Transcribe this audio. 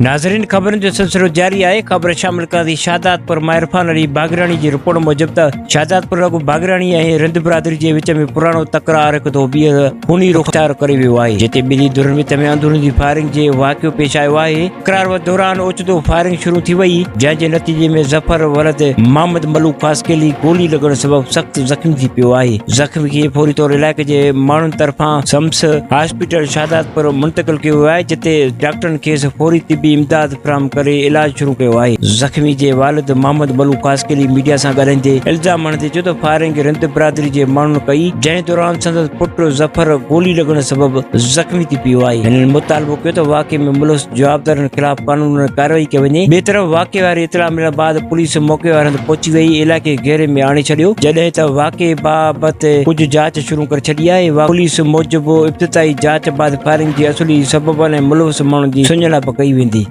ناظرين خبرن جو سلسلو جاري آهي خبر شامل ڪرڻ ٿي شهدادپور مان عرفان علي باگراڻي جي رپورٽ موجب ته شهدادپور لڳ باگراڻي ۽ رند برادري جي وچ ۾ پراڻو تڪرار هڪ دفعو ٻيهر خوني رخ اختيار ڪري ويو آهي جتي ٻنهي ڌرين وچ ۾ اندروني فائرنگ جي واقعو پيش آيو آهي تڪرار دوران اوچتو فائرنگ شروع ٿي وئي جنهن جي نتيجي ۾ ظفر ولد محمد ملوڪ خاصخيلي گولي لڳڻ سبب سخت زخمي ٿي پيو آهي زخمي کي فوري طور علائقي جي ماڻهن طرفان سمس هاسپيٽل شهدادپور منتقل ڪيو ويو آهي جتي ڊاڪٽرن کيس فوري طبي امداد فراهم ڪري علاج شروع ڪيو آهي. زخمي جي والد محمد بلو خاصخيلي ميڊيا سان ڳالهائيندي الزام هڻندي چيو ته فائرنگ رند برادري جي ماڻهن ڪئي جنهن دوران سندس پٽ ظفر گولي لڳڻ سبب زخمي ٿي پيو آهي. هنن مطالبو ڪيو ته واقعي ۾ ملوث جوابدارن خلاف قانوني ڪارروائي ڪئي وڃي. ٻئي طرف واقعي واري اطلاع ملڻ بعد پوليس موقعي واري هنڌ پهچي وئي علائقي کي گهيري ۾ آڻي ڇڏيو جڏهن ته واقعي بابت ڪجهه جاچ شروع ڪري ڇڏي آهي. پوليس موجب ابتدائي جاچ بعد فائرنگ جي اصلي سببن ۽ ملوث ماڻهن جي سڃاڻپ ڪئي ويندي.